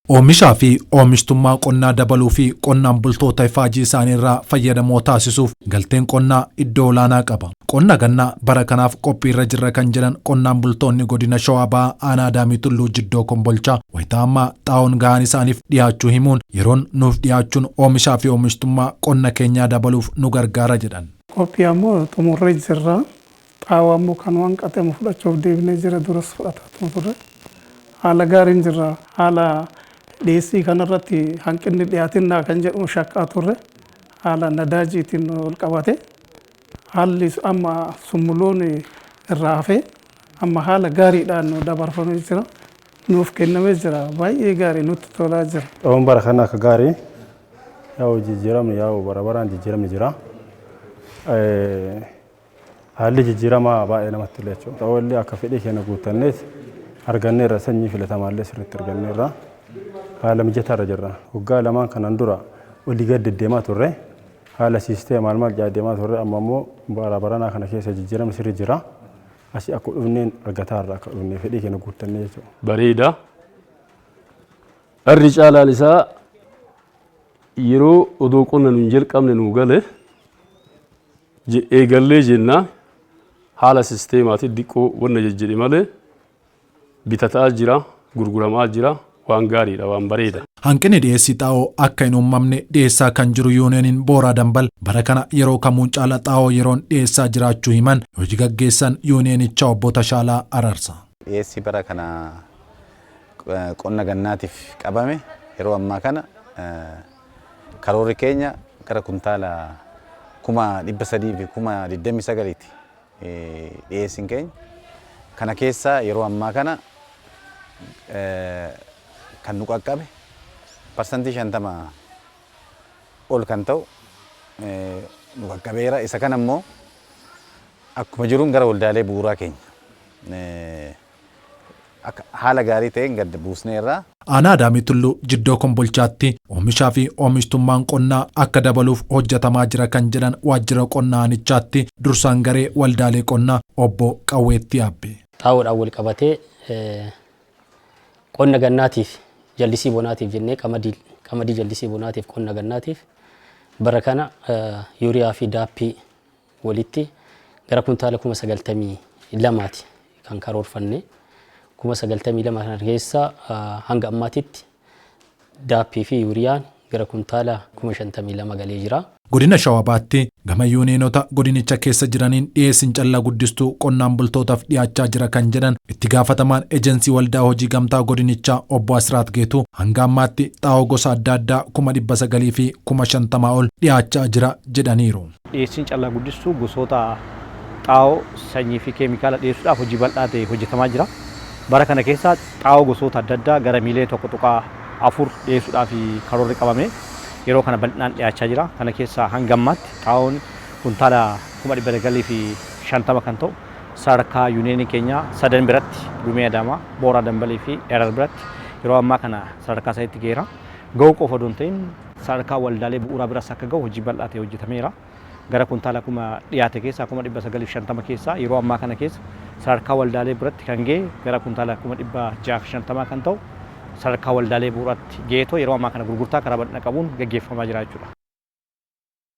Oomishaa fi oomishtummaa qonnaa dabaluu fi qonnaan bultoota ifaajii isaanii irraa fayyadamoo taasisuuf galteen qonnaa iddoo olaanaa qaba. Qonna gannaa bara kanaaf qophiirra jirra kan jedhan qonnaan bultoonni godina Shawaa Bahaa Aanaa Adaamii Tulluu Jiddoo Kombolchaa, wayitaa ammaa xaa'oon gahaan isaaniif dhiyaachuu himuun, yeroon nuuf dhiyaachuun oomishaa fi oomishtummaa qonna keenyaa dabaluuf nu gargaara jedhan. Qophii ammoo xumurree jirra. Xaa'oo ammoo kan waan qaxamu fudhachuuf deebinee jira, duras fudhataa turre. Haala gaariin jirra. Haala dhiyeessii kanarratti hanqinni dhiyaatinnaa kan jedhu shakkaa turre. Haala nadaajiitiin wal qabate. Haalli amma summuloon irraa hafee amma haala gaariidhaan nu dabarfamee jira. Nuuf kennamee jira. Baay'ee gaarii nutti tolaa jira. Xaa'oon bara kana akka gaarii, yaa'u jijjiiramni, yaa'u bara baraan jijjiiramni jira. Haalli jijjiiramaa baay'ee namatti tola jechuudha. Xaa'oo illee akka fedhii keenya guuttanneet arganneerra, sanyii filatamaallee sirriitti arganneerra. Haala mijataarra jirra. Waggaa lamaan kanaan dura olii gad deddeemaa turre. Haala siistee maal maal jedhaa deemaa turre. Amma immoo bara baranaa kana keessa jijjiiramni sirrii jira. Asii akka dhufneen argataarra, akka dhufnee fedhii keenya guuttannee jechuudha. Bareeda. Irri caalaan isaa yeroo odoo qonna nu hin jalqabne nuu gale eegallee jenna. Haala sisteemaatiin diqqoo wanna jejjedhe malee bitataa jira, gurguramaa jira, waan gaariidha, waan bareeda. Hanqinni dhiyeessii xaa'oo akka hin uumamne dhiyeessaa kan jiru Yuuniyeeniin Booraa Dambal, bara kana yeroo kamuu caala xaa'oo yeroon dhiyeessaa jiraachuu himan hojii gaggeessan yuuniyeenichaa obbo Tashaalaa Ararsa. Dhiyeessii bara kana qonna gannaatiif qabame, yeroo ammaa kana karoorri keenya gara kuntaala 329,000ti dhiyeessiin keenya. Kana keessaa yeroo ammaa kana kan nu qaqqabe 50% ol kan ta'u nu qaqqabeera. Isa kana immoo akkuma jiruun gara waldaalee bu'uuraa keenya akka haala gaarii ta'een gad buusneerra. Aanaa Adaamii Tulluu Jiddoo Kombolchaatti oomishaa fi oomishtummaan qonnaa akka dabaluuf hojjetamaa jira kan jedhan waajjira qonnaa aanichaatti dursaan garee waldaalee qonnaa obbo Qawweetti Abbe. Xaa'oodhaan wal qabatee, qonna gannaatiif jallisii bonaatiif jennee, qamadii jallisii bonaatiif, qonna gannaatiif bara kana yuuriyaa fi daappii walitti gara kuntaala 92,000ti kan karoorfanne. 92,000 kana keessa hanga ammaatitti daappii fi yuuriyaan gara kuntaala 52,000 galee jira. Godina Shawaa Bahaatti gama yuuniyeenota godinicha keessa jiraniin dhiyeessiin callaa guddistuu qonnaan bultootaaf dhiyaachaa jira kan jedhan itti gaafatamaan ejensii waldaa hojii gamtaa godinichaa obbo Asiraat Geetuu, hanga ammaatti xaa'oo gosa adda addaa 950,000 ol dhiyaachaa jira jedhaniiru. Dhiyeessiin callaa guddistuu gosoota xaa'oo, sanyii fi keemikaala dhiyeessuudhaaf hojii bal'aa ta'e hojjetamaa jira. Bara kana keessa xaa'oo gosoota adda addaa gara miiliyoona 1.4 dhiyeessuudhaaf karoorri qabame yeroo kana bal'inaan dhiyaachaa jira. Kana keessaa hanga ammaatti xaa'oon kuntaala 950,000 kan ta'u sadarkaa yuuniyeenii keenyaa sadan biratti, Gumee Adaamaa, Booraa Dambalii fi Erar biratti yeroo ammaa kana sadarkaa sadiitti gaheera. Gahuu qofa odoo hin ta'in, sadarkaa waldaalee bu'uuraa biras akka gahu hojii bal'aa ta'e hojjetameera. Gara kuntaala kuma dhiyaate keessaa, 950,000 keessaa, yeroo ammaa kana keessa sadarkaa waldaalee biratti kan gahe gara kuntaala 650,000 kan ta'u sadarkaa waldaalee bu'uuraatti gaheetoo yeroo ammaa kana gurgurtaa karaa bal'ina qabuun gaggeeffamaa jira jechuudha.